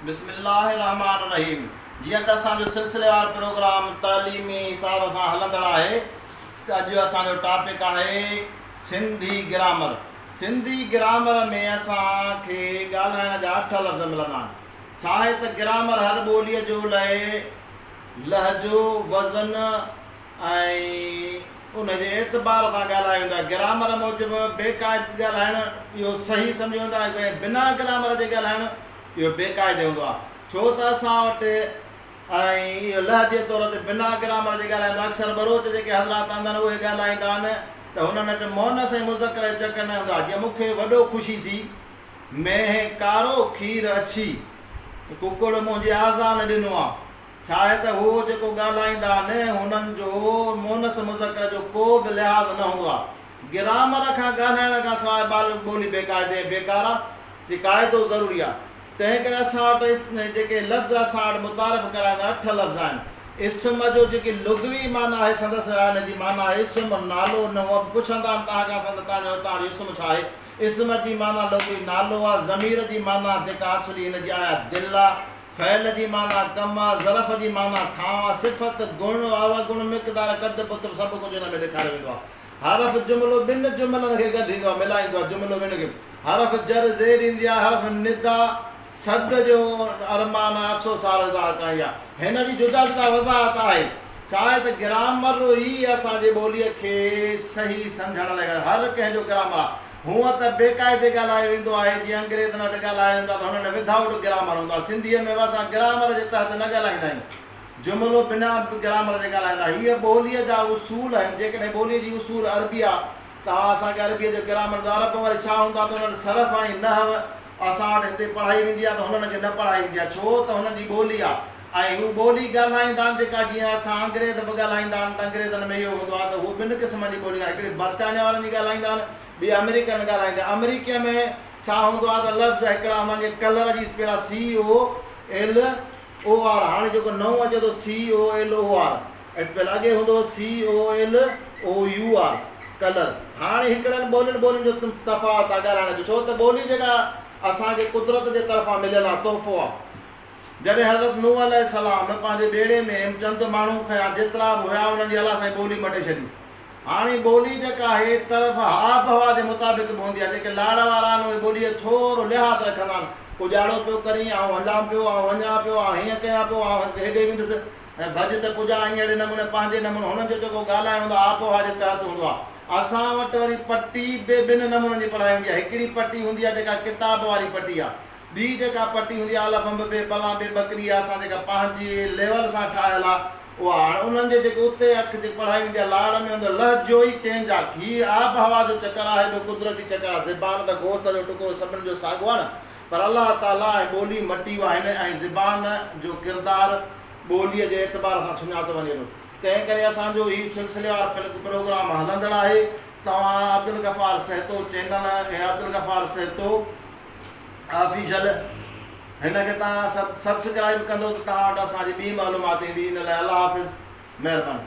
بسم الله الرحمٰن الرحيم جيئن ته اسان جو سلسليوار پروگرام تعليمي حساب سان هلندڙ آهي اڄ اسان جو ٽاپڪ آهي سنڌي گرامر سنڌي گرامر ۾ اسان کي ڳالهائڻ جا اٺ لفظ ملندا آهن ڇا آهي ته گرامر هر ٻوليء جو لئه لهجو وزن ۽ ان جي اعتبار سان ڳالهايو ويندو آهي. گرامر موجب بي قاعدي ڳالهائڻ اهو صحيح سمجهيو ويندو آهي ۽ بنا گرامر جي ڳالهائڻ اهو بي قاعدي هوندو آهي. ڇو ته اسان وٽ ۽ اهو لهجي طور تي بنا گرامر جي ڳالهائيندو آهي. اڪثر ٻروچ جيڪي حضرات هوندا آهن اهي ڳالهائيندا آهن ته هنن وٽ مؤنث ۽ مذڪر جو چڪر نه هوندو آهي. جيئن مون کي وڏو خوشي ٿي، مينهن ڪارو کير اڇي، ڪڪڙ منهنجي آذان ڏنو آ. ڇا آهي ته هو جيڪو ڳالهائيندا آهن، هنن جو مونث مذڪر جو ڪو به لحاظ نه هوندو آهي. گرامر کان ڳالهائڻ کان سواء ٻولي بي قاعدي ۽ بيڪار آهي. جي قاعدو ضروري آهي. تنهن ڪري اسان وٽ جيڪي لفظ اسان وٽ متعارف ڪرايا ويا اٺ لفظ آهن. اسم جو جيڪي لغوي معنيٰ آهي سندس ان جي معنيٰ آهي اسم نالو نه هو به پڇندا آهن توهان کان اسان ته توهان جو توهان جو اسم ڇا آهي؟ اسم جي معنيٰ لغوي نالو آهي. ضمير جي معنيٰ جيڪا اصلي هن جي آهي دل آهي. فعل جي معنيٰ ڪم آ، ظرف جي معنيٰ ٿانء آ، صفت، گڻ، اوگڻ، مقدار، قد، بت سڀ ڪجهه ان ۾ ڏيکاريو ويندو آ. حرف جملو ٻن جملن کي ڳنڍيندو آ، ملائيندو آ، جملو ٻن کي. حرف جر زير ايندي آ، حرف ندا سڏ جو ارمان ۽ افسوس وارو اظهار ڪرڻ جي آ. هن جي جدا جدا وضاحت آهي. ڇا آهي ته گرامر ئي اسان جي ٻوليء کي صحيح سمجهڻ لاء هر ڪنهن جو گرامر آ. هونء ته بي قاعدي ڳالهايو ويندو آهي، جيئن انگريزن وٽ ڳالهايو ويندو آهي ته هنن وٽ ودائوٽ گرامر هوندو آهي. سنڌيء ۾ به اسان گرامر جي تحت نه ڳالهائيندا آهيون. جملو بنا گرامر جي ڳالهائيندا آهيون. هيء ٻوليء جا اصول آهن. جيڪڏهن ٻوليء جي اصول عربي آهي ته اوهان اسان کي عربيء جو گرامر ڏيندو. عرب وري ڇا هوندو آهي ته انهن وٽ صرف ۽ نحو اسان وٽ هتي پڙهائي ويندي آهي ته هنن کي نه پڙهائي ويندي آهي ڇو ته هنن جي ٻولي آهي ۽ هو ٻولي ڳالهائيندا آهن جيڪا جيئن اسان انگريز به ڳالهائيندا آهن ته انگريزن ۾ اهو هوندو آهي ته هو ٻن قسمن جي ٻولي ڳالهائيندا هڪڙي برطانيا وارن جي ڳالهائيندا آهن ٻي آمريڪن ڳالهائيندا آهن آمريڪي ۾ ڇا هوندو آهي ته لفظ هڪڙا هوندا آهن جيئن ڪلر جي اسپيل آهي سي او ايل او آر هاڻي جيڪو نئون اچي ٿو C O L O R spell اڳي هوندو هو C O L O U R colour هاڻي هڪڙن ٻولين ٻولين جو تفاوت آهي ڳالهائڻ جو ڇو ته ٻولي جيڪا اسان کي قدرت جي طرفان مليل آهي تحفو آهي جڏهن حضرت نوح عليه السلام پنهنجي ٻيڙي ۾ چند ماڻهو کنيا جيترا به هيا انهن جي الله سائين ٻولي مٽي ڇڏي. هاڻي ٻولي جيڪا آهي طرف آب هوا جي مطابق به هوندي آهي جيڪي لاڙ وارا آهن اهي ٻولي جو ٿورو لحاظ رکندا آهن ڪو ڄاڙو پيو ڪرين آئون هلان پيو آئون وڃان پيو آئون هيئن ڪيان پيو آئون هيڏي ويندس ۽ ڀڄ ته پڄان ائين اهڙي نموني پنهنجي نموني هنن جو جيڪو ڳالهائڻ هوندو آهي آب هوا جي تحت هوندو آهي اسان وٽ وري پٽي به ٻن نمونن جي پڙهائي هوندي آهي هڪڙي پٽي هوندي آهي جيڪا ڪتاب واري پٽي آهي ٻي جيڪا پٽي هوندي آ الف انب بي بلان بي ٻڪري آ اسان جيڪا پنهنجي ليول سان ٺاهيل آ اها هاڻ انهن جي جيڪي اتي اک جي پڙهائي هوندي آ لاڙ ۾ هوندو لهجو ئي چينج آ هي آب هوا جو چڪر آهي ٻيو قدرتي چڪر آ زبان ته گوشت جو ٽڪرو سڀن جو ساڳو آ نه پر الله تعالي ۽ ٻولي مٽي آهن ۽ زبان جو ڪردار ٻوليء جي اعتبار سان سڃاتو وڃي ٿو تنهن ڪري اسان جو هي سلسليوار پروگرام هلندڙ آهي توهان عبدالغفار سهتو چينل ۽ عبدالغفار سهتو آفيشل هن کي توهان سبسڪرائب ڪندو ته توهان وٽ اسان جي ٻي معلومات ايندي ان لاء الله حافظ مهرباني.